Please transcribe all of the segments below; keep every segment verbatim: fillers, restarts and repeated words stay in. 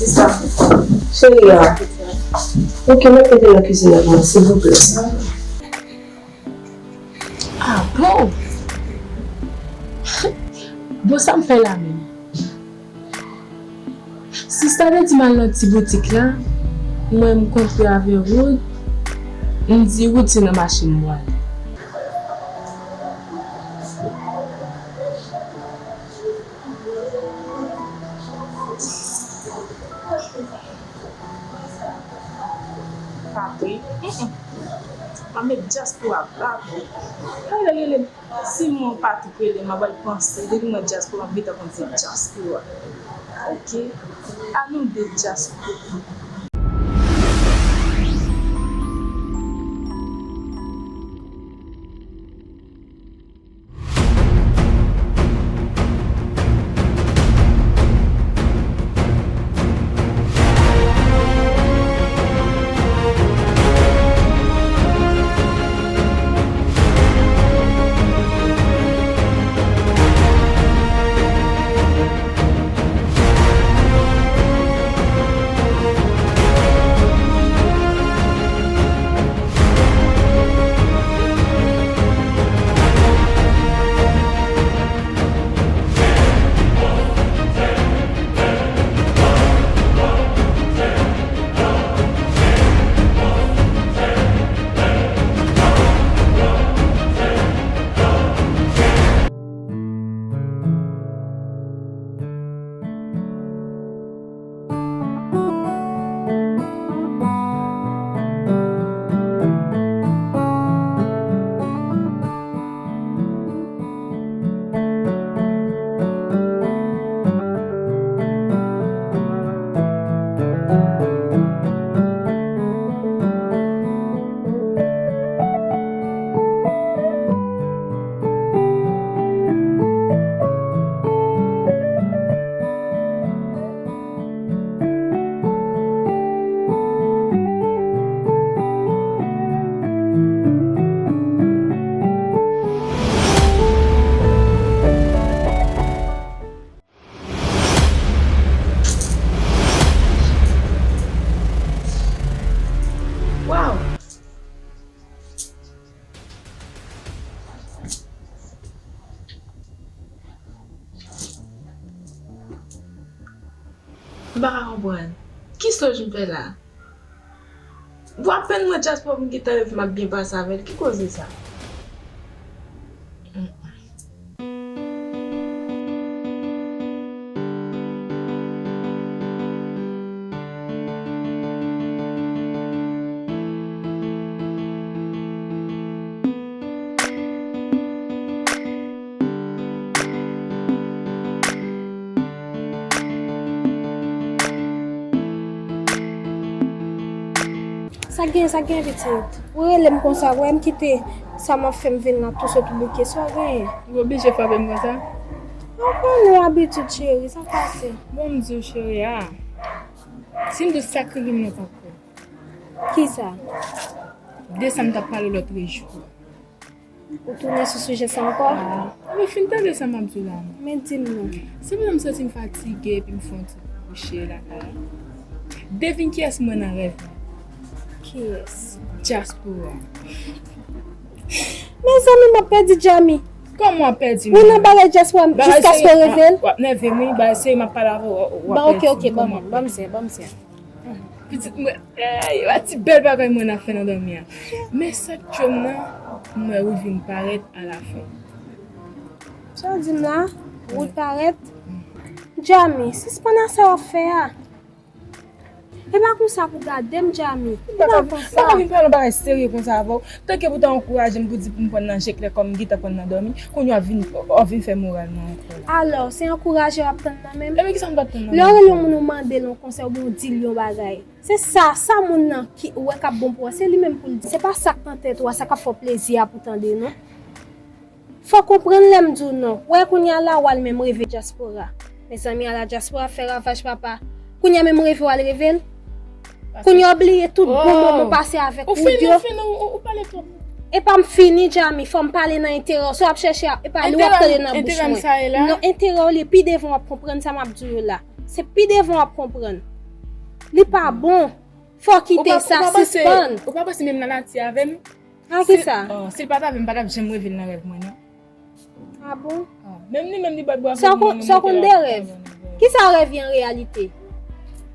Sista, cheri a. Ok, mèt mete nan kizin nan pou mwen, silvouplè. Ah bon? Bon, sa m fè la menm? Sista te di m al nan ti boutik la, mwen m kontre avè Wood, m di Wood se nan mache m pwale. Patrick, mm, mm. M ap met dyaspora ba bò. Rele, rele. Si mon Patrick rele m, m ap al panse. Depi m wè dyaspora, m gentan konn se dyaspora. Ok? A nou de dyaspora. Waw! M pa ka konprann. Ki sòs m fè la? Bon, apèn mwen dyaspora m gentan leve, m ap byen pase avè l. Ki koze sa? Sa gen, sa gen pitit. Ou rele m konsa, wè m kite sa m ap fè m vin la tou sot ou bouke. Sa w genyen? Ou oblije frape m konsa? Ou konnen w abitid cheri, sa pase. Bon, m di w cheri a. Si m di w sa k rive m nan pa kwè. Kisa? De sa m t ap pale lòt jou. Ou tounen sou sijè sa ankò? Ah, ou fin tande sa m ap di w la non. Men di m non. Se pandan m santi m fatige epi m fè yon ti kouche lakay la. Devine kiyès m wè nan rèv mwen? Kiyès? Dyaspora. Mezanmi, m ap pèdi Djami. Kòman w ap pèdi m? Ou nan bagay dyaspora jiskaske w reve l? W ap nève m wi, bagay serye m ap pale avè w, w ap pèdi m. Bon, ok, ok, ban m, ban m zen, ban m zen. Pitit mwen, ey, pa ti bèl bagay mwen ap fè nan dòmi a. Men sa k tchwe m nan, m wè Wood vin parèt alafen. Sa w di m la? Wood parèt? Djami, sispann a sa w ap fè a. E pa konsa pou gade m, Djami. E pa konsa. M pa ka vin pale yon bagay serye konsa avè w. Tanke pou ta ankouraje m pou di pou m pran nan je klè kòm m gentan pran nan dòmi, kounye a w ap vin, w ap vin fè moral mwen ankò. Alò, se ankouraje w ap tann nan men m? Ebyen, kisa m t ap tann nan men w? Lè w rele yon moun ou mande l yon konsèy oubyen w di l yon bagay, se sa, sa moun nan ki ou wè k ap bon pou ou a, se li menm pou l di. Se pa sa k nan tèt ou a, sa k ap fè w plezi a pou tande non. Fò w konprann lè m di w non. Wè kounye a la, w al menm reve dyaspora. Mezanmi, ala dyaspora ap fè ravaj papa. Kounye a menm reve w al reve l? Kounye a w bliye tout bon moman w pase avèk Wood yo. Ou fini, ou fini, ou, ou pale twòp. Epa m fini, Djami, fò m pale nan enterè w. Sa w ap chèche a, epa li w ap tande nan bouch mwen. Non, enterè w li, pi devan w ap konprann sa m ap di w yo la. Se pi devan w ap konprann. Li pa bon. Fò kite sa, sispann. Ou pa panse menm lanati avè m? A kisa? Si l pa t avè m, m pa t ap janm reve l nan rèv mwen, non. A bon? Menm li menm li bat bravo pou mwen. Sa w konn de rèv? Kisa rèv ye an reyalite?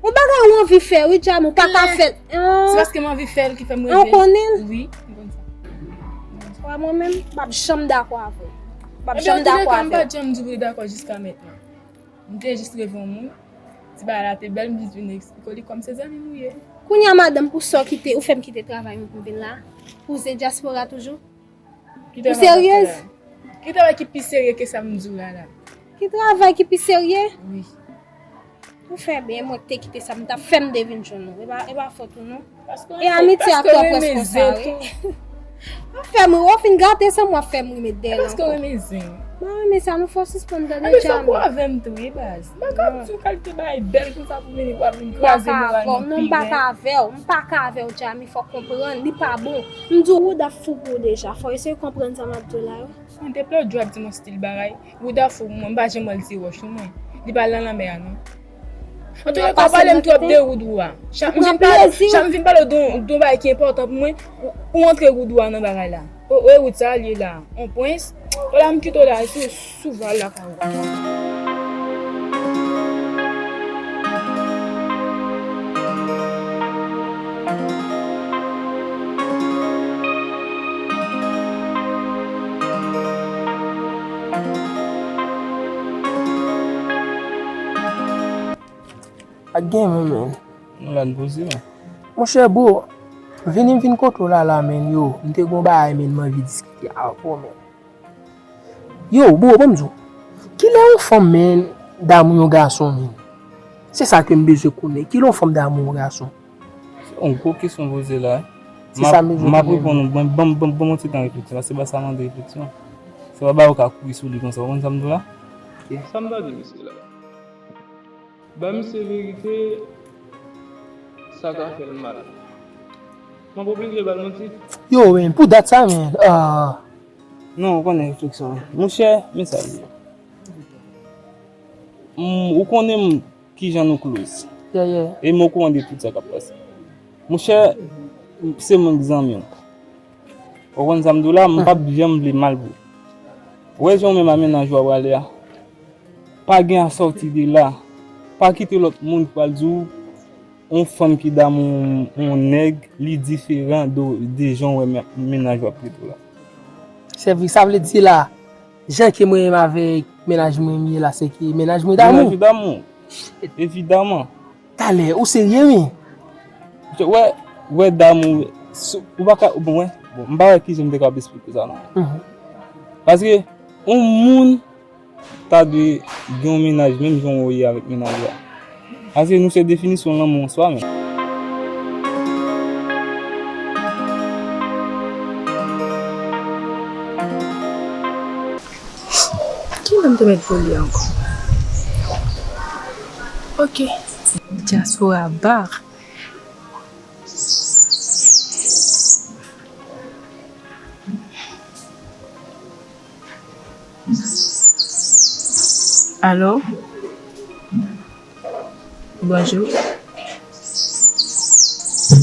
Yon bagay ou anvi fè, wi, Djami, ou pa ka fè l. Se paske m anvi fè l ki fè m reve. Ou konnen l? Wi, m konn sa. Wè, mwen menm, m p ap janm dakò avè w. M p ap janm dakò avè w. Ebyen, antouleka, m pa t janm di w li dakò jiska mentnan. M te jis reve yon moun. Ti bagay la te bèl, m jis vin eksplike w li kòm se zanmi m ou ye. Kounye a, madanm, pou sa w kite, ou fè m kite travay mwen pou m vin la? Pou w se dyaspora toujou? Ou seryez? Ki travay ki pi serye ke sa m di w la la? Ki travay ki pi serye? Wi. Ou fè byen, mwen te kite sa, m t ap fè m te vin jwenn ou. E pa, e pa fòt ou non. E amitye a twò près konsa, wi. W ap fè m ri, w fin gate san m w ap fè m ri met dèyè l ankò. Mwen renmen sa, nou fò sispann tande Djami. Sa gwo avè m tou, wi, baz. M pa ka ap di yon kalite bagay bèl konsa pou vini pou ap vin kraze moral mwen pi rèd. Non, m pa ka avè w, m pa ka avè w, Djami, fò w konprann, li pa bon. M di w, Wouda fou pou ou deja, fò w eseye konprann sa m ap di w la, wi. Mwen deplò Djami ap di m yon stil bagay. Wouda fou pou mwen, m pa janm wè l se wòch non mwen. Li pa al nan lanmè a non. Antouka, w pale m twòp de Woudou a. Jan m vin pale w de yon bagay ki enpòtan pou mwen, ou antre Woudou a nan bagay la. O, e Wood sa l ye la. On pwens. Wala m kite w la, sou, sou val lakay ou. Ak gen men, men. Nou la n poze men. Monchè bro, vini m vin kote w la la men yo, m te gon bagay men m anvi diskite avè w men. Yo, bro, ban m di w, kilè yon fanm men damou yon gason men? Se sa ke m bezwen konnen, kilè yon fanm damou yon gason? Se yon gwo kesyon w poze la wi. M ap reponn ou, ban m ban m ban m yon ti tan refleksyon, paske ba sa mande refleksyon. Se pa bagay ou ka kouri sou li konsa, ou konn sa m di w la? Sa m ta di misye la. Ba misye verite, sa ka fè l mal. M ap oblije ba l manti. Yo, men, pou dat sa, men, ah. Non, ou konnen refleksyon an. Monchè, men sa l ye. M, ou konnen m, kijan nou close. Yeah, yeah. E m okouran de tout sa k ap pase. Monchè, se mwen k zanmi w. Ou konn sa m di w la, m p ap janm vle mal pou ou. Ou wè jan ou menm ak mennaj ou a prale a? Pa gen a sòti de la. Pa kite lòt moun pral di w yon fanm ki damou yon nèg, li diferan de, de jan w wè men, mennaj ou ap trete w la. Se vre, sa vle di la, jan ke mwen menm avèk mennaj mwen m ye la, se ke mennaj mwen damou. Mennaj ou damou. Evidaman. Talè, ou serye wi? Wè, wè damou, ou pa ka, bon, wè, bon, m pa wè kijan m te kab esplike sa non. Paske, yon moun ta dwe gen yon mennaj menm jan w ye avèk mennaj ou a. Paske nou se definisyon lanmou an swa menm. Kilè m te mèt pou li ankò? Ok. Dyaspora bar. Alo? Bonjou.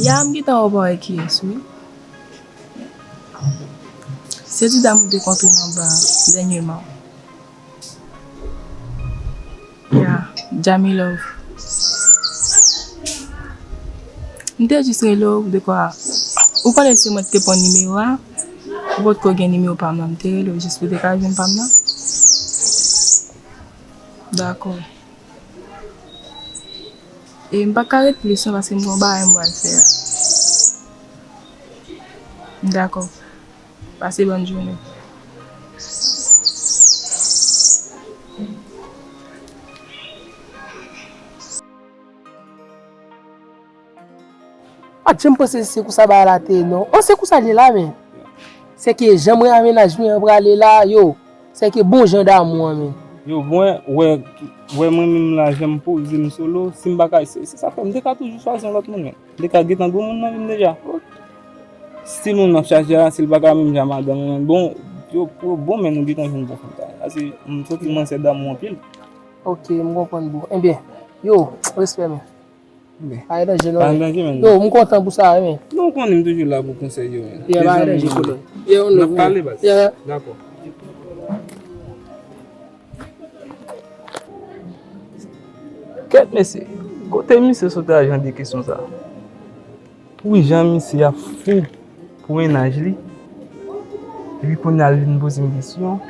Ya, m gentan wè w pa wè kiyès wi. Se ti dam ou te kontre nan bar dènyèman. Ya, Djamilove. M te jis rele w dekwa, ou konnen se mwen ki te pran nimewo a, ou potko gen nimewo pa m nan, m te rele w jis pou w te ka jwenn pa m nan. Dakò. E m pa ka ret plis non, paske m gen yon bagay m pral fè a. Dakò. Pase bòn jounen. Pa t janm panse se konsa bagay la te ye non. An, se konsa l ye la men. Se ke jan mwen ak mennaj mwen an prale la, yo, se ke bon jan damou an men. Yo, mwen, wè, wè mwen menm la, jan m poze m solo, si m pa ka, se, se sa fè m te ka toujou chwazi yon lòt moun men. M te ka gentan gwo moun nan vi m deja. Si moun m ap chache a, si l pa ka menm jan madanm mwen, bon, yo, yo bon men nou gentan jwenn bon fanm sa. Paske m santi m ansè damou anpil. Ok, m konprann bro. Ebyen, yo, respè men. Pa gen danje non. Pa gen danje, men. Yo, m kontan pou sa, men. Non, ou konnen m toujou la pou konsèy yo, men. Yeah, pa gen danje, konnen. Yeah, on love, man. N ap pale, baz. Yeah. Dakò. Kèt, mesye. Kote misye sot a jan de kesyon sa? Pou jan misye ap fou pou mennaj li, epi kounye a l vin poze m kesyon,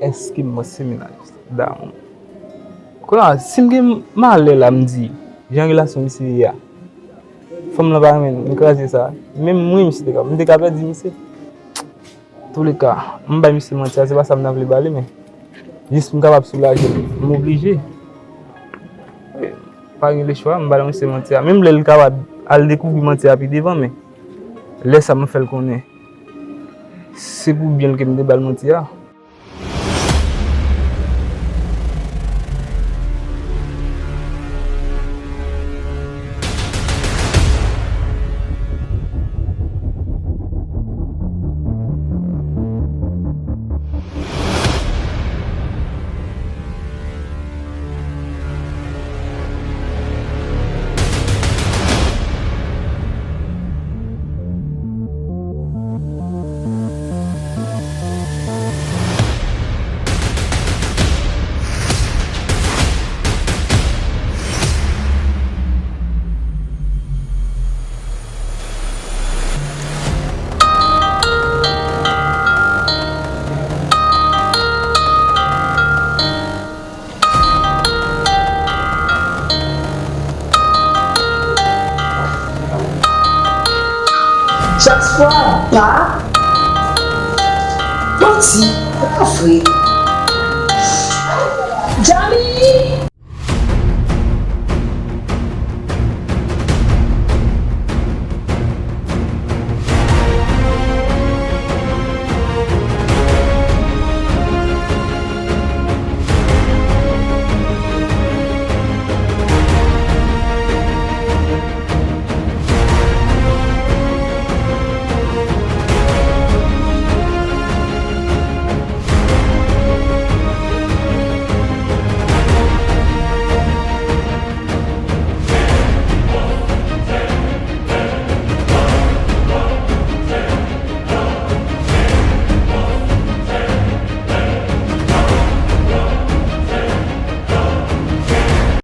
èske m se mennaj damou? Kounye a, si m gen malè la, m di, jan relasyon misye ye a, fanm lan pa renmen m, m kraze sa. Menm mwen, misye te ka, m te ka pèdi misye. Touleka, m bay misye manti a, se pa sa m ta vle ba li, men jis pou m kapab soulaje l, m oblije. Pa gen lechwa, m ba misye manti a. Menm lè l kapab al dekouvri manti a pi devan, men lè sa m fè l konnen se pou byen l ke m te ba l manti a. Chak fwa, pa manti, pa vre. Djali!